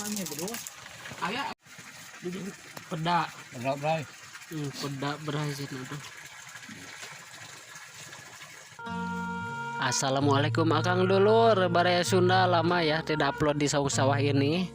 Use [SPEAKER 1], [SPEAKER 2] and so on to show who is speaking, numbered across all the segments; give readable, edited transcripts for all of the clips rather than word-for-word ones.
[SPEAKER 1] Apanya berdua?
[SPEAKER 2] Aya peda.
[SPEAKER 1] Peda bray.
[SPEAKER 2] Peda bray cenah tuh. Assalamualaikum Akang dulur, Baraya Sunda, lama ya tidak upload di saung sawah ini.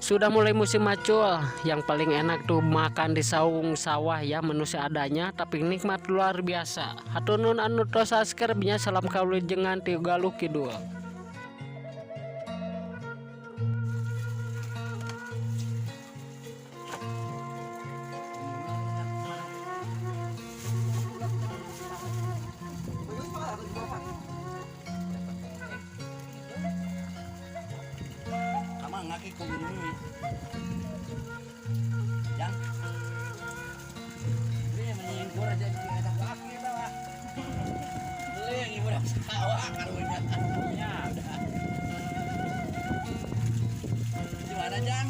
[SPEAKER 2] Sudah mulai musim macul, yang paling enak tuh makan di saung sawah ya, menu seadanya tapi nikmat luar biasa. Hatur nuhun anu tos subscribe-nya, salam kawilujengan ti Galuh Kidul.
[SPEAKER 1] Sama ngaki ku ini. Yang ini menyingkur aja di atas kaki bawah. Beli yang ibu dah sawah karunya. Ya udah. Gimana Jang?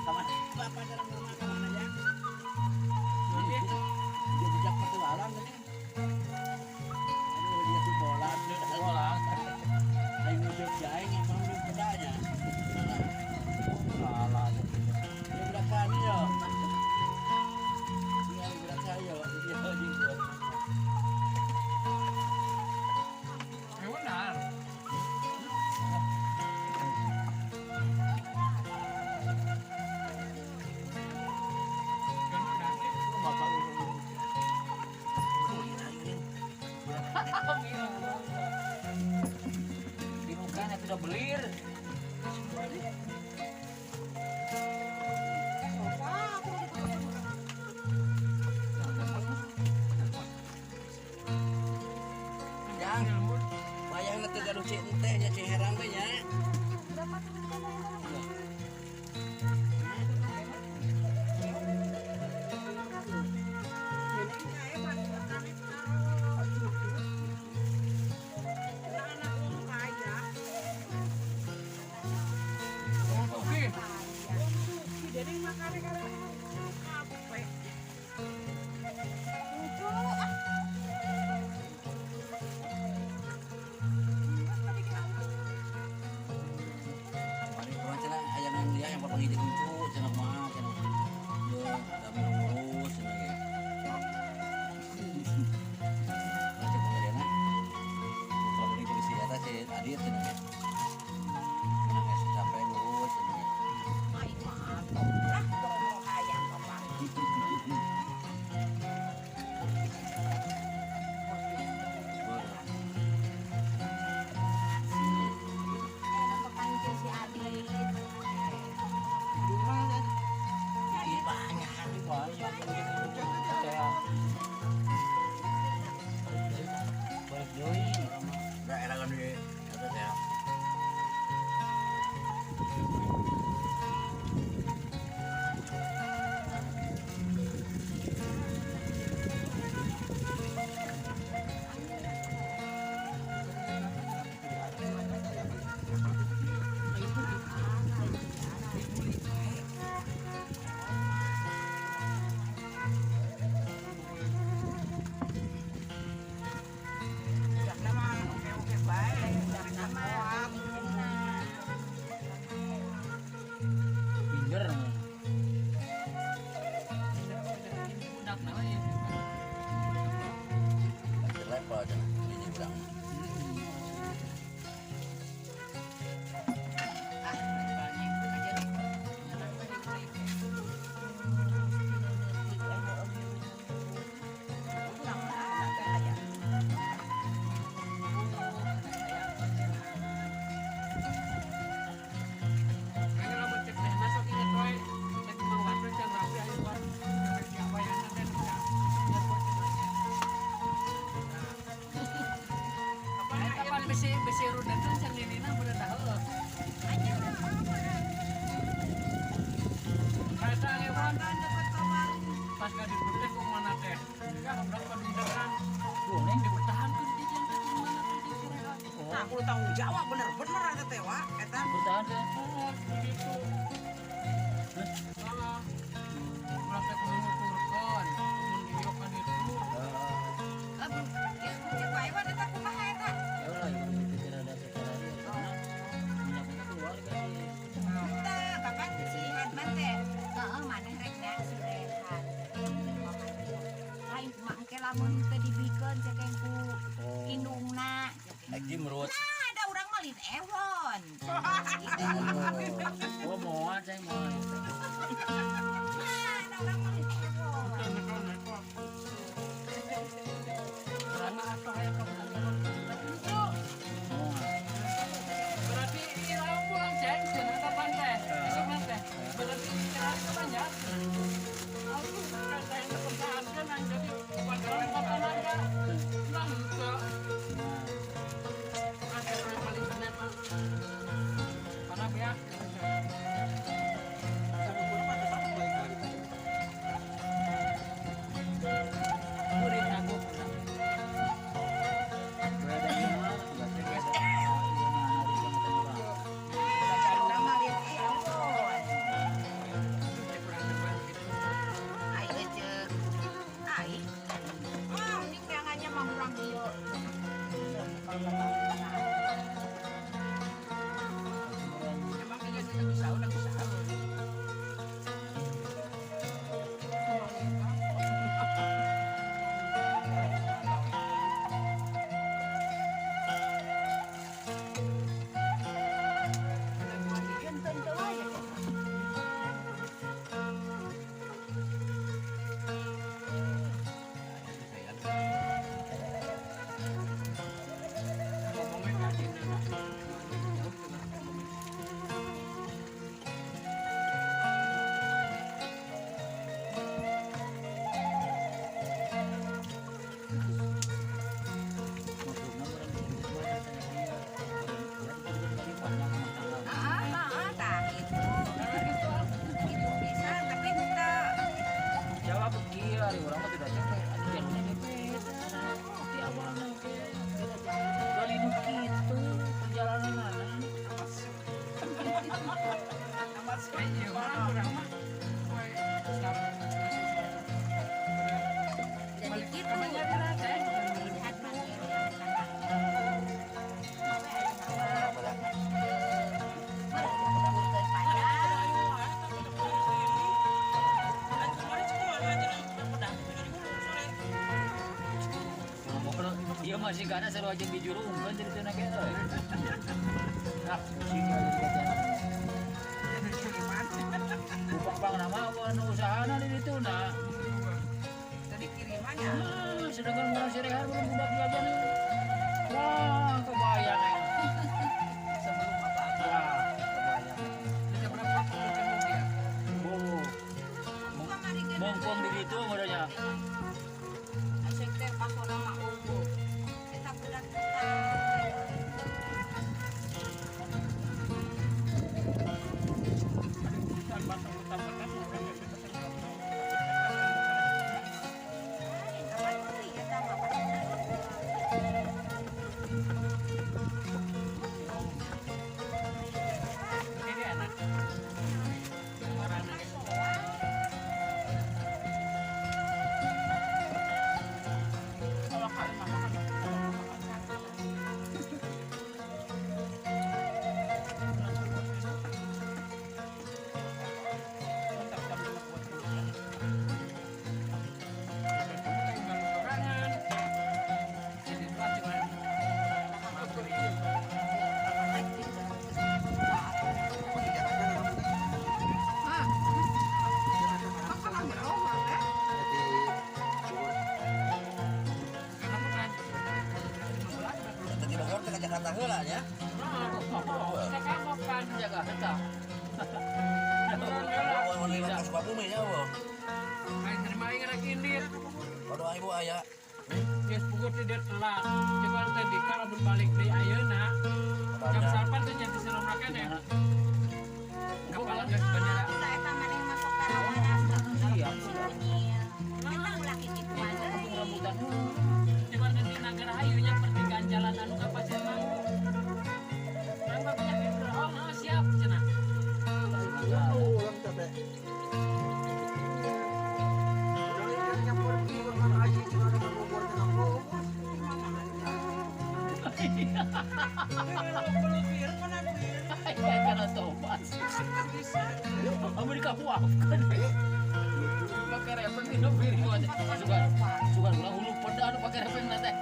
[SPEAKER 1] Sama bapak dalam rumah kemana Jang? Dia bijak petualang ini. Aduh dia tuh bola, bola. Aing ngujuk jaing emang di pedanya. Salah. Dia budak kami yo. Dia budak saya, dia jingkut.
[SPEAKER 2] Ya benar.
[SPEAKER 1] Dibukan itu udah belir. Jang, wayahna teu gaduh ci teh nya ci herang teh nya.
[SPEAKER 3] Jadi makannya kalau kape. Lucu.
[SPEAKER 1] Mari kurang cenah aya nu liah yang papanggih jeung incu cenah kumaha cenah. Ye, da ngurus cenah ge. Lanjut pengertianna. Papanggih jeung si eta si Adit cenah ge. Menang geus capek ngurus cenah ge.
[SPEAKER 3] Aing mah atuh lah boro-boro hayang bapak. Papanggih si Adit.
[SPEAKER 1] Ih, banyak, banyak. Balik deui. Daerah kan di eta teh. Minder. Level aja, ini bilang.
[SPEAKER 2] Besi rudan tuh can ninina bener tahu. Kata ngewan pas ka diputek ku mana teh. Ya berapa didekan. Neng dipertahankeun di jeung teh mana teh di sirehat.
[SPEAKER 3] Nah, kudu tanggung jawab bener-bener eta teh wa eta.
[SPEAKER 1] Bertahan
[SPEAKER 2] Oh, begitu. Salah. Ulah teh kudu nuturkeun, mun ieu ka ditu.
[SPEAKER 3] Lamun ya cek wae wa eta kumaha eta.
[SPEAKER 1] Ya lah, yang pikir ada secara dia karena minyaknya keluar kan.
[SPEAKER 3] Lain ewon.
[SPEAKER 1] Oh, mau aja mau.
[SPEAKER 3] Mana orang mah lain ewon.
[SPEAKER 2] Karena atau aya kamu. Berarti ira pulang ceng, cenah kapan teh? Besok teh. Berarti ira kapan ya? Aku kan saya mempertahankan jadi orang kota naga. Nang ke ada yang paling benar mah. Karena ya. Murid aku.
[SPEAKER 1] Beda ieu mah, berarti beda. Ieu mah hari yang ketemu urang.
[SPEAKER 3] Urang mah lain ewon. Ai eceuk. Ai. Ah, mending neangannya mah urang ieu.
[SPEAKER 2] Emang iya sih bisa udah bisa.
[SPEAKER 3] Genteng teu aya.
[SPEAKER 2] Ngomongin ngaji.
[SPEAKER 1] Maksudna urang geus mah teh ieu. Ya itu jadi panjang mah tanggal.
[SPEAKER 3] Ah, ah, tah gitu. Gitu bisa, tapi henteu.
[SPEAKER 1] Jawab kieu ari urang mah tidak cek teh. Aduh jalurna ge beda. Di awalna ge. Kali nu kitu perjalananana.
[SPEAKER 3] Jadi gitu. Lihat mah
[SPEAKER 1] Iya masih karena seru aja di juru umpan jadi teu ge euy. Nah, pusing aja di jalan. Kupang nama anu usahana di ditu na.
[SPEAKER 3] Jadi kirimannya.
[SPEAKER 1] Ah, sedangkan urang sirehan urang budak jajan. Wah, kebayang eh.
[SPEAKER 2] Sebelum apa-apa.
[SPEAKER 1] Wah, kebayang.
[SPEAKER 2] Sudah berapa puluh ya?
[SPEAKER 1] Oh. Mongkong di ditu modalnya.
[SPEAKER 3] Asek teh pasona mah unggul. Eta budak kita. Kapan beli eta mah?
[SPEAKER 2] Ini enak. Warna kalau kali mama kan
[SPEAKER 1] Tadi Bogor teh ka Jakarta heula nya. Jakarta.
[SPEAKER 4] Mun lewat ka Sukabumi nya eueuh. Waduh ibu aya.
[SPEAKER 2] Geus pugur ti dieu telat. Cuman tadi kalau balik deui ayeuna jam 8 teh jadi serem keneh. Kepala geus bendera.
[SPEAKER 3] Ulah eta maneh masuk ka rawanas.
[SPEAKER 1] Iya.
[SPEAKER 3] Eta ulah kikituan deui.
[SPEAKER 1] Rambutan.
[SPEAKER 2] Cuman tadi Nagara Hayu nya pertigaan jalan anu ka Pasir Manggu. Urang mah banyak gitu. Oh, oh, siap cenah.
[SPEAKER 1] Ay, kana tobat. Amerika maafkan. Pakai repeng dina piring aja. Sugan, sugan ulah hulu peda anu pakai repeng na teh.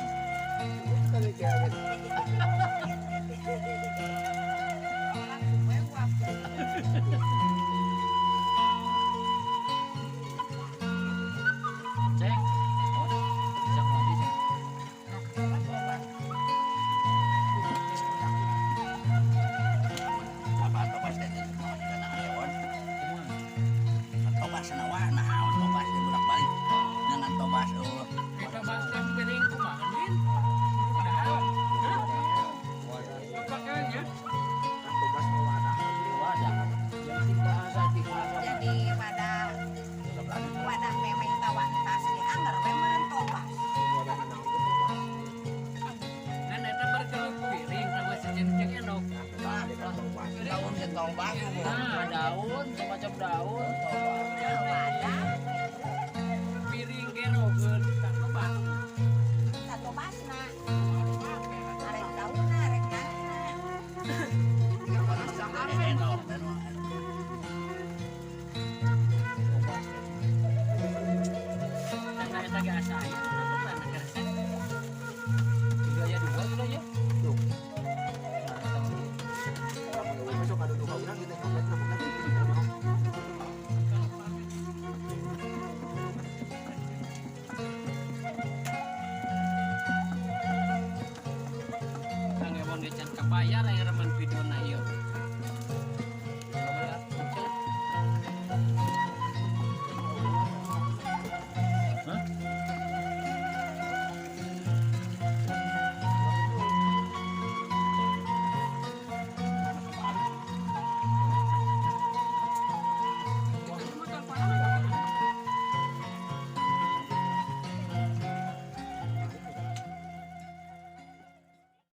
[SPEAKER 4] Tahu batu.
[SPEAKER 1] Nah, daun, semacam daun.
[SPEAKER 3] Wadah.
[SPEAKER 1] Piring gerogeun satu batu.
[SPEAKER 3] Satu basna. Arek daunna, arek naonna.
[SPEAKER 2] Tangga eta ge asa aya mana keresek.
[SPEAKER 1] Tiga ya dua gitu ya. Tuh. Nah, eta mah.
[SPEAKER 5] Masuk ada dua orang kita komplit
[SPEAKER 2] Kang Ebon ge can kabayar aya remen videona.